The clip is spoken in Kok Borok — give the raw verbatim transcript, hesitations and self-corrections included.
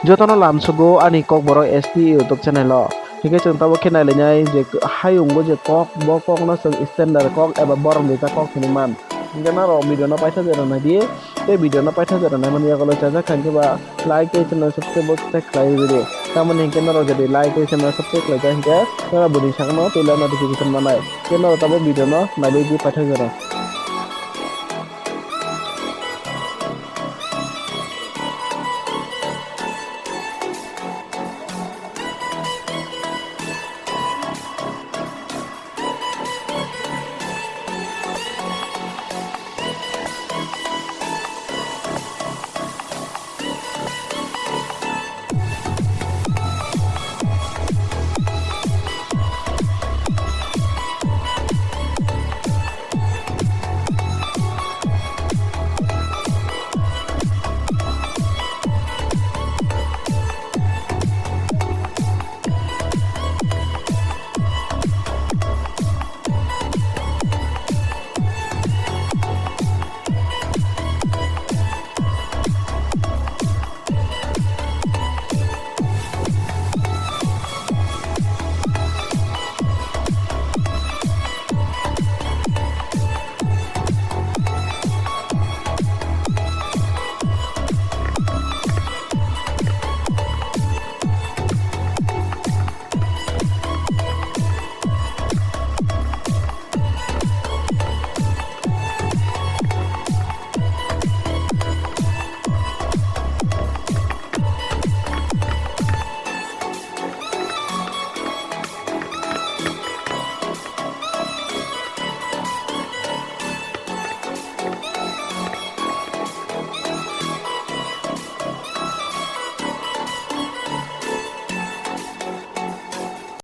Jotono lamsugo ani Kokborok S T YouTube channel o. Hinkhe chwng tabuk khe nailainai je hayungo je kok, bo kokno chwng standard kok eba borom rijak kok hinwi man. Hinkhe norok video no paithago jora naidi, tei video no paithago jora naimani yagulo chajak kha hinkhe ba like tei channel subscribe bo khe khlaiwi rwdi. Tamoni hinkhe norok jodi like tei channel subscribe khlaijak hinkhe norok bwrwi sakno tei notification manai. Tei norok tabuk video no nailaiwi paithago jora.